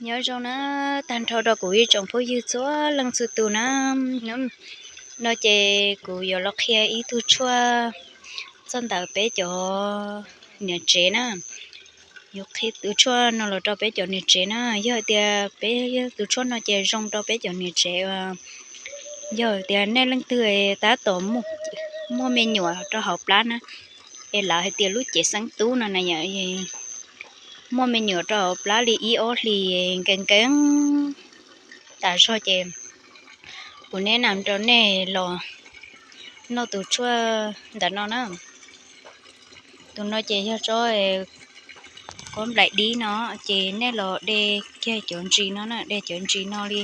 Nyob zoo na, tag nrho rau kuv ib tsoom phooj ywg txhua leej txhua tus na. Hnub no ces kuv yuav los qhia ib tug tshuaj txog ntawm peb cov niam tsev na. Yuav qhia tus tshuaj no los rau peb cov niam tsev na. Yog tias peb tus tshuaj no ces zoo rau peb cov niam tsev, yog tias nej leej twg tab tom muaj me nyuam rau hauv plab na, es lawv hais tias lub cev xeeb tub no na, muaj me nyuam rau hauv plab li ib ob hlis nkees nkees tas zog ces kuv neb nam rau nej los noj tus tshuaj ntawm no na. Tus no ces yog tsob kuab nplaim dib no, ces nej los de kiag cov ntsis no na, de cov ntsis no li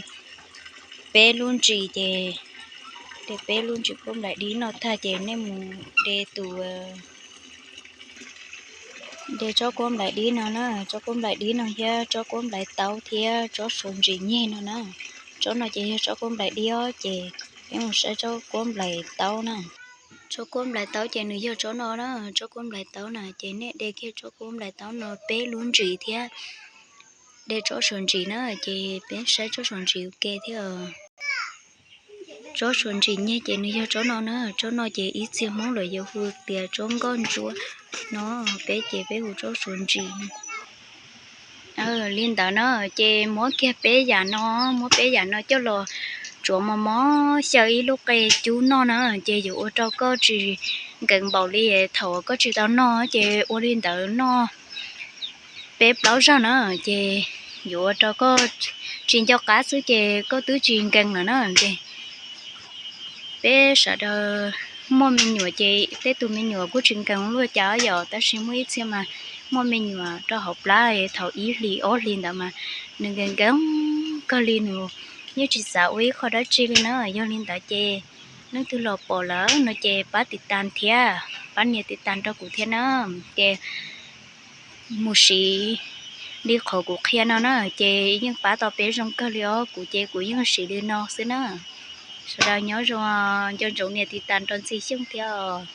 peb lub ntsis ces, de peb lub ntsis kuab nplaim dib no tag ces nej mus de tus, de tsob kuab nplaim dib no na, tsob kuab nplaim dib no thiab tsob kuab nplaim taub thiab tsob suav ntsis nyeg no na. Tsob no ces yog tsob kuab nplaim dib os, ces peb mus saib tsob kuab nplaim taub na. Tsob kuab nplaim taub ces nws yog tsob no na, tsob kuab nplaim taub na, ces nej de kiag tsob kuab nplaim taub no peb lub ntsis thiab de tsob suav ntsis na, ces peb saib tsob suav ntsis ua ke thiab. Tsob suav ntsis nyeg ces nws yog tsob no na, tsob no ces ib txhia Hmoob lawv yuav hu tias tsob nkoj ntsuab no, peb ces peb hu tsob suav ntsis. Li ntawd na, ces muab kiag peb yam no, muab peb yam no coj los tsuav mos mos xyaw ib lub qe cub noj na, ces yuav ua rau koj tsis nkees npaum li thaum koj tsis tau noj, ces ua li ntawd noj peb plaub zaug na, ces yuav ua rau koj tsis nco qab xwb ces koj twb tsis nkees lawm na. Ces peb sawv daws muaj me nyuam ces tej tus me nyuam kuj tsis nkees luaj cas yom, tab sis muaj ib txhia mas muaj me nyuam rau hauv plab thaum ib hlis ob hlis ntawd mas nws nkees nkees kawg li, nws yeej tsis xav ua ib qho dab tsi li na. Yog li ntawd ces leej twg los pom lawm no ces pab tiv tas thiab, pab nias tiv tas rau kuv thiab na. Ces mus siv li qhov kuv qhia no na, ces yeej pab tau peb zoo kawg li os. Kuv ces kuv yeej siv li no xwb na. Sawv daws nyob zoo, nco ntsoov nias tiv tas rau Ntxhi Xyooj thiab os.